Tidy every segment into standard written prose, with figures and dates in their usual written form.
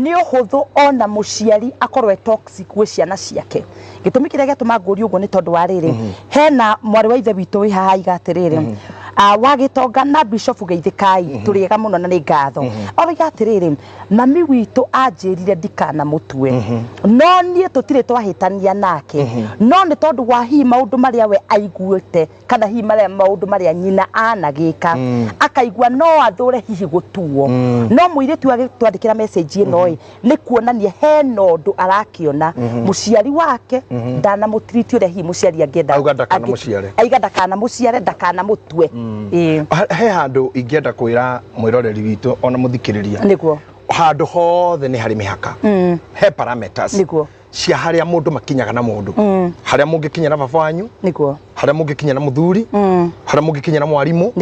Nĩ ũhũthũ ona mũciari akorwo e toxic gwĩ ciana ciake. Gĩtũmi kĩrĩa gĩatũma ngũrie ũguo nĩ tondũ wa rĩrĩ, hena mwarĩ wa ithe witũ wĩ haha aiga atĩrĩrĩ, wa gĩtonga na Bishop geithĩkai, tũrĩ ega mũno na nĩ ngatho. Aroiga atĩrĩrĩ, mami witũ anjĩrire ndikanamũtue, no niĩ tũtirĩ twahĩtania nake, no nĩ tondũ wa hihi maũndũ marĩa we aiguĩte kana hihi marĩa maũndũ marĩa nyina anagĩka, akaigua no athũre hihi gũtuo. No mũirĩtu agĩtwandĩkĩra message ĩno ĩ nĩ kuonania hena ũndũ arakĩona mũciari wake ndanamũtiriti ũrĩa hihi mũciari angĩenda. Auga ndakanamũciare. Aiga ndakanamũciare, ndakanamũtue. Ĩĩ. He handũ ingĩenda kwĩra mwĩroreri witũ ona mũthikĩrĩria. Handũ hothe nĩ harĩ mĩhaka, he parameters cia harĩa mũndũ makinyaga na mũndũ, harĩa mũngĩkinya na baba wanyu, harĩa mũngĩkinya na mũthuri, harĩa mũngĩkinya na mwarimũ,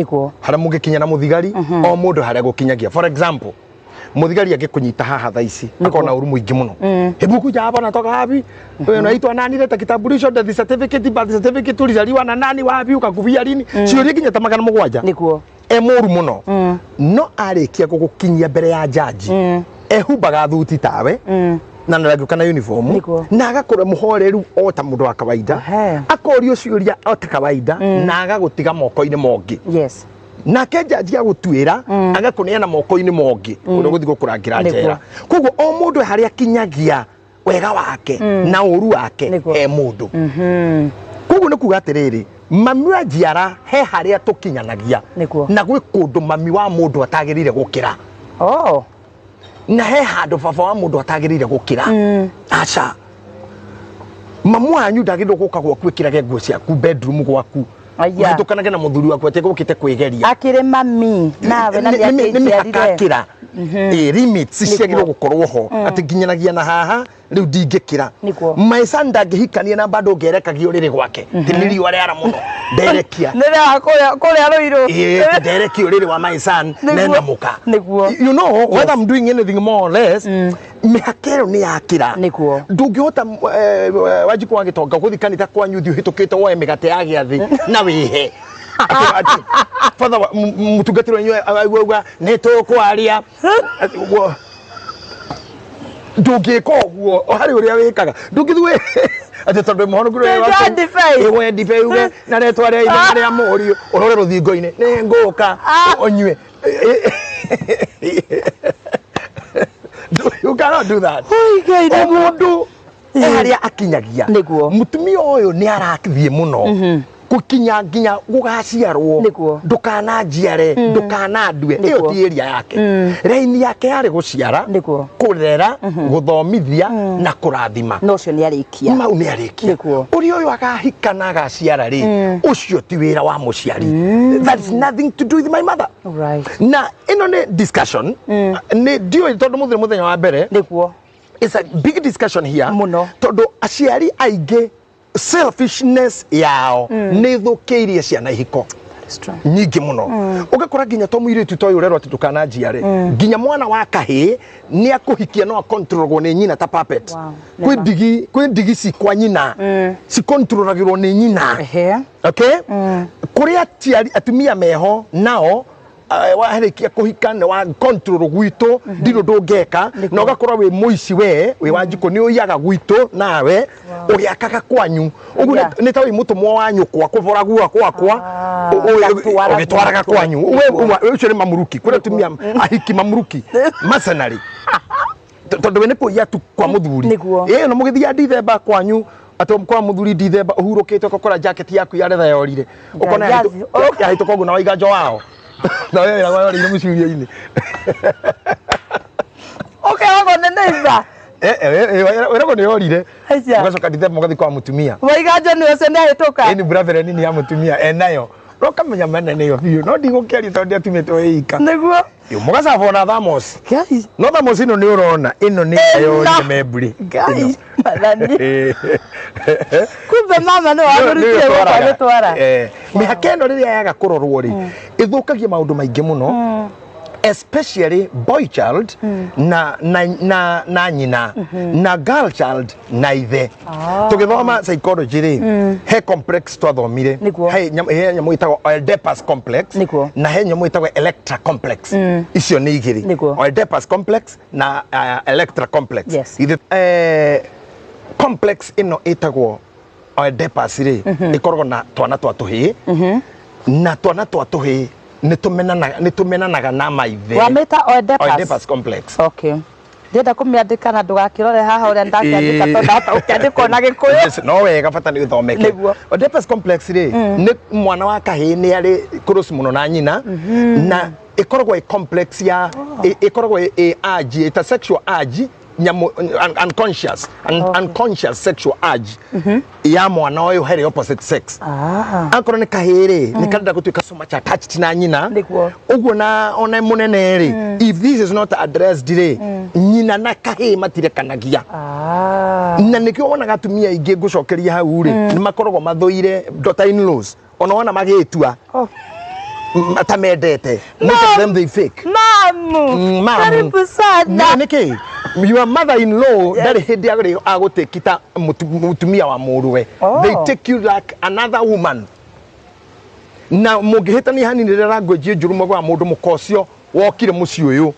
harĩa mũngĩkinya na mũthigari. O mũndũ harĩa gũkinyagia. For example, mũthigari angĩkũnyita haha thaa ici, akona ũru mũingĩ mũno, hebu kuja hapa, natoka wapi wewe, unaitwa nani, leta kitambulisho, death certificate, birth certificate, ulizaliwa na nani, wapi, ukakufia lini, ciũria nginya ta 700. E mũru mũno, no arĩkia gũgũkinyia mbere ya jaji, ehumbaga thuti tawe na ndarangĩũka na uniform na agakorwo mũhoreru o ta mũndũ wa kawaida, akorio ciũria o ta kawaida na agagũtiga moko-inĩ mongĩ. Nake jaji agũtuĩra, agakũneana moko-inĩ mongĩ ũrĩa ũgũthiĩ gũkũrangĩra njera. Koguo o mũndũ harĩa akinyagia wega wake na ũru wake he mũndũ. Koguo nĩ kuga atĩrĩrĩ, mami wa njiara he harĩa tũkinyanagia na gwĩ kũndũ mami wa mũndũ atagĩrĩire gũkĩra, na he handũ baba wa mũndũ atagĩrĩire gũkĩra. Aca, mamu wanyu ndagĩrĩirwo gũka gwaku ĩkĩrage nguo ciaku bedroom gwaku, Aya. ũhĩtũkanage na mũthuri waku atĩ gũkĩte kwĩgeria. Akĩrĩ mami nawe na Nĩ mĩhaka nĩakĩnjiarire. akĩra. Ĩ, limits ciagĩrĩirwo gũkorwo ho atĩ nginyanagia na haha, rĩu ndingĩkĩra. My son ndangĩhikania na bado ngerekagia ũrĩrĩ gwake ti nĩ riũa rĩara mũno nderekia. Nĩrĩa kũrĩa Rũirũ. Ĩĩ, nderekia ũrĩrĩ wa my son nena mũka. You know whether I'm doing anything more or less, mĩhaka ĩyo nĩ yakĩra. Ndũngĩhota, Wanjikũ wa Gĩtonga, gũthiĩ kanitha kwanyu thiĩ ũhĩtũkĩte woe mĩgate ya gĩathĩ na wĩhe atĩ father mũtungatĩri wanyu auga nĩ tũkwaria. Ndũngĩka ũguo harĩ ũrĩa wĩkaga, ndũngĩthiĩ atĩ tondũ mũhonoku. Nĩ ndibei. Ĩwe ndibei uge na rĩtwa rĩa ithe na rĩa mũriũ, ũrore rũthingo-inĩ nĩ ngũka ũnyue. You cannot do that. Oi, Ngai, o mũndũ he harĩa akinyagia. Mũtumia ũyũ nĩ arathiĩ mũno gũkinya nginya gũgaciarwo. Ndũkananjiare, ndũkanandue, ĩyo ti area yake. Raini yake yarĩ gũciara, kũrera, gũthomithia na kũrathima. No ũcio nĩ arĩkia. Mau nĩ arĩkia. Ũrĩa ũyũ agahika na agaciara rĩ, ũcio ti wĩra wa mũciari. That is nothing to do with my mother. Na ĩno nĩ discussion, nĩ ndiũĩ tondũ mũthenya mũthenya wa mbere. It's a big discussion here. Mũno. Tondũ aciari aingĩ selfishness yao nĩ ĩthũkĩirie ciana ihiko That's true. nyingĩ mũno. Ũgakora nginya to mũirĩtu ta ũyũ ũrerwo atĩ ndũkananjiare, nginya mwana wa kahĩĩ nĩ akũhikia no akontrolagwo nĩ nyina ta puppet. Kwĩ ndigi, kwĩ ndigi ci kwa nyina cikontrolagĩrwo nĩ nyina. Okay, kũrĩ aciari atumia meho nao, warĩkia kũhika nĩ wa control gwitũ, ndirĩ ũndũ ũngĩka na ũgakorwo wĩ mũici, we wĩ Wanjikũ nĩ ũiyaga gwitũ nawe ũgĩakaga kwanyu ũguo. Nĩ ta wĩ mũtũmwo wa nyũkwa kũbora guoa gwakwa Ũgatwara ũgĩtwaraga gwitũ. Kwanyu. We ũcio nĩ mamuruki, kũrĩ atumia ahiki mamuruki mercenary, tondũ we nĩ kũiya tu kwa mũthuri. Ĩ, na mũgĩthiaga Ndithemba kwanyu atĩ kwa mũthuri Ndithemba ũhurũkĩte ũgakora jacket yaku ya retha yorire, ũkona yahĩtũka ũguo na waiga njo wao na we wĩra yorĩire mũcuria-inĩ. Ũkeragwo nĩ neighbor. Wĩragwo nĩ yorire. Aca. Ũgacoka Ndithemba mũgathiĩ kwa mũtumia. Waiganjo nĩ ũcio nĩ ahĩtũka. Ĩni brother nini ya mũtumia enayo no kamenya mene nĩyo biũ, no ndigũkĩaria tondũ ndiatumĩtwo ĩika. Mũgacabwo na thamos. Ngai. No thamos ĩno nĩ ũrona ĩno nĩ yorire memburi. Ngai mathani, kumbe mama nĩ wagũrutire gũkũ agĩtwara. Mĩhaka ĩno rĩrĩa yaga kũrorwo rĩ, ĩthũkagia maũndũ maingĩ mũno. Especially boy child na nyina na girl child na ithe. Tũgĩthoma psychology rĩ, he complex twathomire. He nyamũ ĩtagwo Oedipus complex na he nyamũ ĩtagwo Electra complex. Icio nĩ igĩrĩ. Oedipus complex na Electra complex. Ithe complex ĩno ĩtagwo Oedipus rĩ, ĩkoragwo na twana twa tũhĩĩ, na twana twa tũhĩĩ nĩ tũmenanaga na maithe. Wamĩta Oedipus? Oedipus complex. Okay, ndĩrenda kũmĩandĩka na ndũgakĩrore haha ũrĩa ndakĩandĩka, tondũ ndahota gũkĩandĩkwo na Gĩkũyũ. Yes, no wega, bata nĩ ũthomeke. Oedipus complex rĩ, nĩ mwana wa kahĩĩ nĩ arĩ close mũno na nyina, na ĩkoragwo ĩ complex ya ĩkoragwo ĩ urge, ĩta sexual urge, nyamũ unconscious unconscious sexual urge ya mwana ũyũ harĩ opposite sex. Akorwo nĩ kahĩĩ rĩ, nĩ karenda gũtuĩka so much attached na nyina. Ũguo na ona mũnene rĩ, if this is not addressed rĩ, nyina na kahĩĩ matirekanagia. Na nĩkĩo wonaga atumia aingĩ, ngũcokeria hau rĩ, nĩ makoragwo mathũire daughter in laws, ona wona magĩtua matamendete. Most of them, they fake. Mamu. Mamu. Karibu sana. Nĩ nĩkĩ your mother in law ndarĩ hĩndĩ agĩrĩ agũtĩki ta mũtumia wa mũrũwe. They take you like another woman, na mũngĩhĩtania hanini rĩrĩa language njũru, mũgwa mũndũ mũka ũcio wokire mũciĩ ũyũ.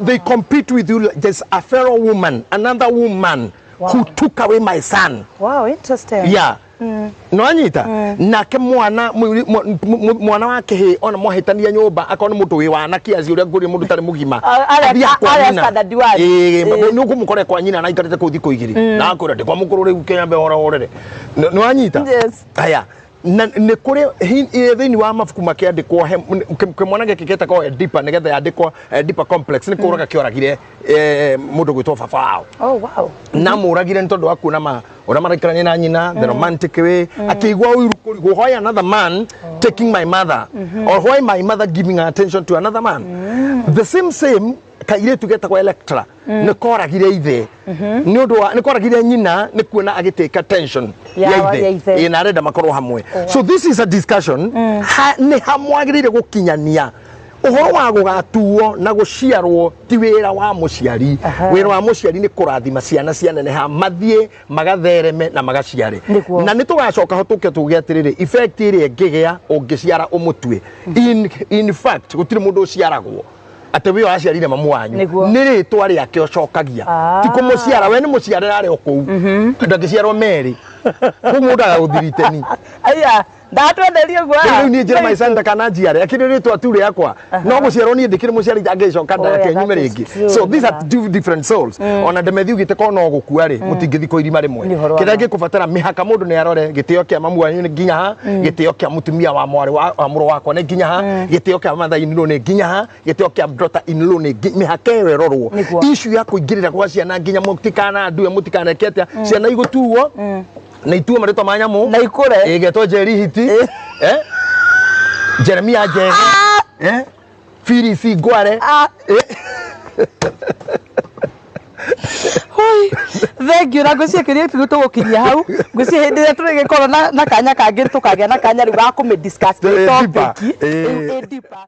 They compete with you like there's a fellow woman, another woman who took away my son. Wow, interesting. Yeah, no anyita nake mwana mwana wa kĩhĩ, ona mwahĩtania nyũmba, akorwo nĩ mũndũ wĩ wana kiaci ũrĩa ngũria, mũndũ ũtarĩ mũgima, athiaga kwa arĩa nyina. Standard one. Ĩĩ, nĩ ũkũmũkora kwa nyina na aikarĩte kũu thikũ 2 na akwĩra ndĩ kwa mũkũrũ rĩu, kĩambe horahorere. Nĩ wanyita? Yes. Aya, na nĩ kũrĩ thĩinĩ wa mabuku makĩandĩkwo, he kĩmwana gĩkĩ gĩtagwo Oedipa, nĩgetha yandĩkwo Oedipa complex, nĩ kũraga kĩoragire mũndũ gwĩtwo baba wao. Na mũragire nĩ tondũ wa kuona ma ũrĩa maraikarania na nyina, the romantic way, akĩigua ũiru kũrigwo, why another man taking my mother, or why my mother giving attention to another man? The same same kairĩtu getagwo Electra nĩ koragire ithe nĩ ũndũ wa nĩ koragire nyina nĩ kuona agĩtake attention Ya ya ithe. Ĩĩ, na arenda makorwo hamwe. So this is a discussion ha, nĩ hamwagĩrĩire gũkinyania ũhoro wa gũgatuo na gũciarwo ti wĩra wa mũciari. Wĩra wa mũciari nĩ kũrathima ciana cianeneha, mathiĩ magathereme na magaciare. Na nĩ tũgacoka ho tũke tuge atĩrĩrĩ, effect ĩrĩa ĩngĩgĩa ũngĩciara ũmũtue. In fact, gũtirĩ mũndũ ũciaragwo atĩ wĩyo aciarire mamu wanyu. Nĩ rĩtwa rĩake ũcokagia, ti kũmũciara. We nĩ mũciare arĩ o kũu, ndangĩciarwo merĩ kũu, mũndũ agagũthiriteni. Aya, ndatwenderie ũguo. Rĩu niĩ njĩra my son ndakana njiare akĩrĩ rĩtwa tu rĩakwa, no gũciarwo niĩ ndĩkĩrĩ mũciari, ndangĩcoka Oh, yeah, ndake nyume that is rĩngĩ. true, So these are two different souls. Ona ndemethi ugĩte korwo no gũkua rĩ, mũtingĩthiĩ kũ irima rĩmwe. Nĩ ũhoro wa Kĩrĩa ma. gĩkũbatara mĩhaka, mũndũ nĩ arore gĩtĩo kĩa mamu wanyu nĩ nginya ha, gĩtĩo kĩa mũtumia wa mwarĩ wa mũrũ wakwa nĩ nginya ha, gĩtĩo kĩa mother in law nĩ nginya ha, gĩtĩo kĩa daughter in law nĩ mĩhaka ĩyo ĩrorwo. Issue ya kũingĩrĩra gwa ciana nginya mũtikanandue, mũtikaneke atĩa, ciana igũtuo na ituo marĩtwa ma nyamũ Na ikũre. Ĩgetwo Njeri Hiti, eh, Jeremia Njege, eh, Phyllis Ngware. Hoi, thank you. Na ngwĩciria kĩũria gĩkĩ tũgũkinyia hau. Ngwĩciria hĩndĩ ĩrĩa tũrĩgĩkorwo na kanya kangĩ, tũkagĩa na kanya rĩu ga kũmĩ discuss Ĩ, deeper. topic. Ĩ. Ĩ, deeper.